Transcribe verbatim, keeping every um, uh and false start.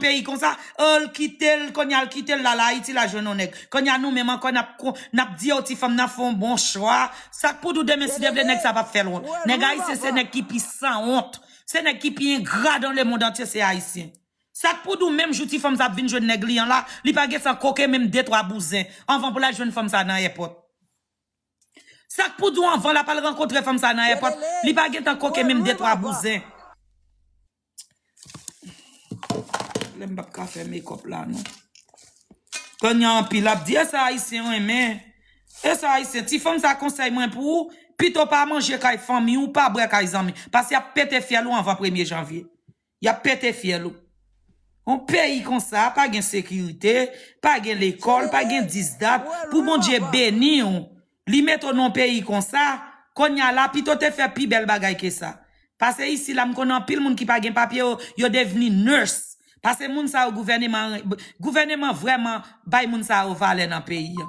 peyi konsa, oh, l kite l, kounye a l kite l, l al Ayiti, l al jwenn yon nèg. Kounye a nou menm ankò, n ap, n ap di yo ti fanm nan fè yon bon chwa. Sa k pou di w demen, si Dye vle, nèg sa p ap fè l wont. Nèg ayisyen se nèg ki pi sanwont. Se nèg ki pi engra dans le monde entier, se ayisyen. Sa k pou di w menm jou ti fanm sa ap vin jwenn nèg li an la, li pa gentan koke menm de twa bouzen anvan pou l al jwenn fanm sa nan èpòt. Sa k pou di w anvan l ap al rankontre fanm sa nan èpòt, li pa gentan koke menm de twa bouzen. Lè m p ap ka fè mekòp la non. Kounye a anpil ap di, e sa ayisyen renmen. E sa ayisyen, ti fanm sa konsèy mwen pou ou, pito pa manje kay fanmi ou, pa bwè kay zanmi. Paske y ap pete fyèl ou anvan premye janvye. Y ap pete fyèl ou. Yon peyi konsa, pa gen sekirite, pa gen lekòl, pa gen dis dat, pou Bondye beni w. Li mete w nan yon peyi konsa, kounye a la, pito te fè pi bèl bagay ke sa. Pase isi la, m konnen anpil moun ki pa gen papye, yo, yo devni nurse. Pase moun sa yo, gouvèneman, gouvèneman vrèman bay moun sa yo valè nan peyi an.